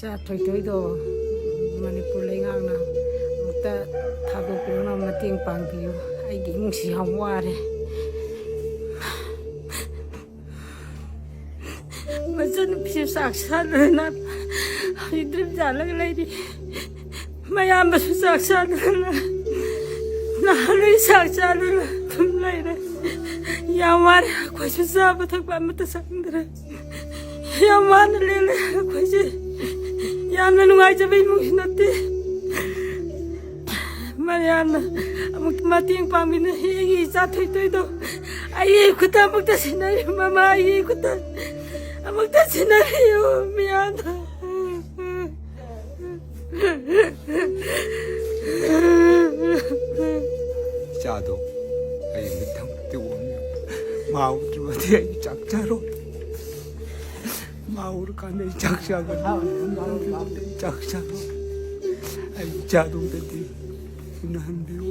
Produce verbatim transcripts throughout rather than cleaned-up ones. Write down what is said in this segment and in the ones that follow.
ꯏꯆꯥ ꯊꯣꯏꯊꯣꯏꯗꯣ ꯃꯅꯤꯄꯨꯔ ꯂꯩꯉꯥꯛꯅ ꯑꯃꯨꯛꯇ ꯊꯥꯗꯣꯛꯄꯤꯔꯛꯅꯕ ꯃꯇꯦꯡ ꯄꯥꯡꯕꯤꯌꯨ꯫ ꯑꯩꯒꯤ ꯏꯃꯨꯡꯁꯤ ꯌꯥꯝ ꯋꯥꯔꯦ꯫ ꯃꯆꯟꯅꯨꯄꯤꯁꯨ ꯆꯥꯛ ꯆꯥꯗꯗꯅ ꯍꯧꯖꯤꯛ ꯗ꯭ꯔꯤꯞ ꯌꯥꯜꯂꯒ ꯂꯩꯔꯤ꯫ ꯃꯌꯥꯝꯕꯁꯨ ꯆꯥꯛ ꯆꯥꯗꯗꯅ ꯅꯍꯥꯟꯗꯒꯤ ꯆꯥꯛ ꯆꯥꯗꯅ ꯑꯗꯨꯝ ꯂꯩꯔꯦ꯫ ꯌꯥꯝ ꯋꯥꯔꯦ꯫ ꯑꯩꯈꯣꯏꯁꯨ ꯆꯥꯕ ꯊꯛꯄ ꯑꯃꯠꯇ ꯆꯪꯗ꯭ꯔꯦ꯫ ꯌꯥꯝ ꯋꯥꯅ ꯂꯦꯜꯂꯦ ꯑꯩꯈꯣꯏꯁꯦ꯫ ꯌꯥꯝꯅ ꯅꯨꯡꯉꯥꯏꯖꯕ ꯏꯃꯨꯡꯁꯨ ꯅꯠꯇꯦ꯫ ꯃꯌꯥꯝꯅ ꯑꯃꯨꯛ ꯃꯇꯦꯡ ꯄꯥꯡꯕꯤꯅ ꯑꯩꯒꯤ ꯏꯆꯥ ꯊꯣꯏꯊꯣꯏꯗꯣ ꯑꯩꯒꯤ ꯈꯨꯠꯇ ꯑꯃꯨꯛꯇ ꯁꯤꯟꯅꯕꯤꯌꯨ꯫ ꯃꯃꯥ, ꯑꯩꯒꯤ ꯈꯨꯠꯇ ꯑꯃꯨꯛꯇ ꯁꯤꯟꯅꯕꯤꯌꯨ꯫ ꯃꯌꯥꯝꯅ ꯏꯆꯥꯗꯣ ꯑꯩ ꯃꯤꯠꯊꯛꯇ ꯑꯣꯟꯃꯤ꯫ ꯃꯥ ꯎꯗ꯭ꯔꯕꯗꯤ ꯑꯩ ꯆꯥꯛ ꯆꯥꯔꯣꯏ꯫ ꯃꯥ ꯎꯔꯀꯥꯟꯗ ꯑꯩ ꯆꯥꯛ ꯆꯥꯒꯅꯤ꯫ ꯃꯥ ꯎꯗ꯭ꯔꯕꯗꯤ ꯑꯩ ꯆꯥꯛ ꯆꯥꯔꯣꯏ꯫ ꯑꯩ ꯏꯆꯥꯗꯣ ꯑꯝꯇꯗꯤ ꯎꯅꯍꯟꯕꯤꯌꯨ꯫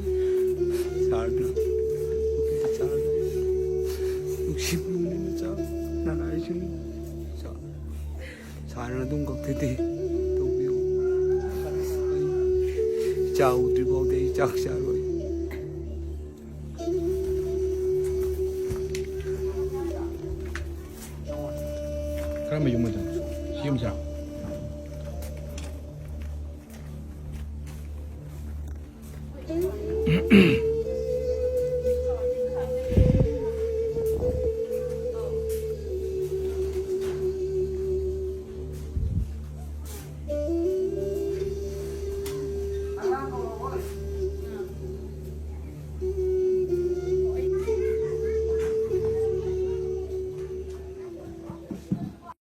ꯁꯥꯔꯅ, ꯁꯥꯔꯅ ꯅꯨꯡꯁꯤꯕ ꯃꯆꯥ ꯅꯅꯥꯏꯁꯤꯡ ꯁꯥꯔꯅ ꯑꯗꯨꯝ ꯈꯛꯇꯗꯤ ꯇꯧꯕꯤꯌꯨ꯫ ꯏꯆꯥ ꯎꯗ꯭ꯔꯤ ꯐꯥꯎꯗꯤ ꯑꯩ ꯆꯥꯛ ꯆꯥꯔꯣꯏ꯫ ꯀꯔꯝꯕ ꯌꯨꯝ ꯑꯣꯏꯗꯣꯏꯅꯣ? ꯁꯤ ꯌꯨꯝꯁꯤꯔꯣ?